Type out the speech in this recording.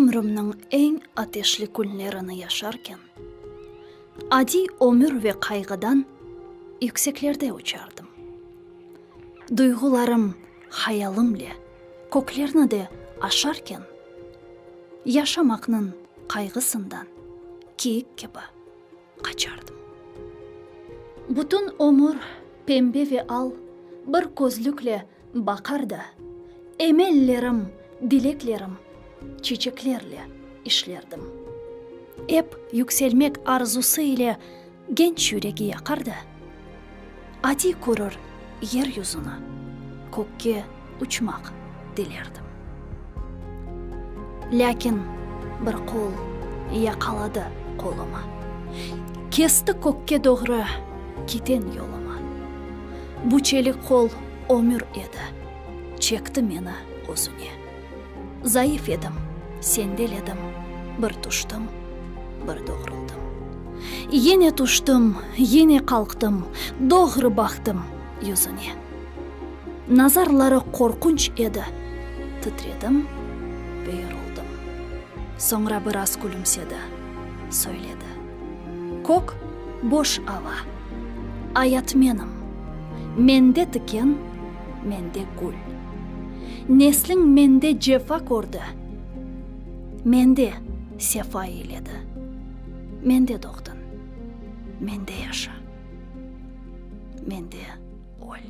Ömrümniñ eñ ateşli künlerini yaşarken, adiy ömür ve qayğıdan yükseklerde uçardım. Duyğularım hayalımle köklerni de aşarken, yaşamaqnıñ qayğısından kiyik kibi qaçardım. Bütün ömür pembe ve al bir közlükle baqar da, emellerim, dileklerim çiçeklerle işlerdim. Ep yükselmek arzusı ile genç yüregi yaqar da, adiy körür yer yüzüni, kökke uçmaq dilerdim. Lâkin bir qol yaqaladı qolumı, Kesti kökke doğru kiten yolumı. Bu çelik qol ömür edi, çekti meni özüne. Zayıf edim, sendeledim, bir tüştim, bir doğruldım. Yine tüştim, yine qalqtım, doğru baqtım yüzüne. Nazarları qorqunç edi, titredim ve yoruldım. Soñra biraz külümsedi, söyledi, Kök boş ava, ayat menim, mende tiken, mende gül. Nesliñ mende cefa kördi, mende sefa eyledi. Mende doğdıñ, mende yaşa, mende öl.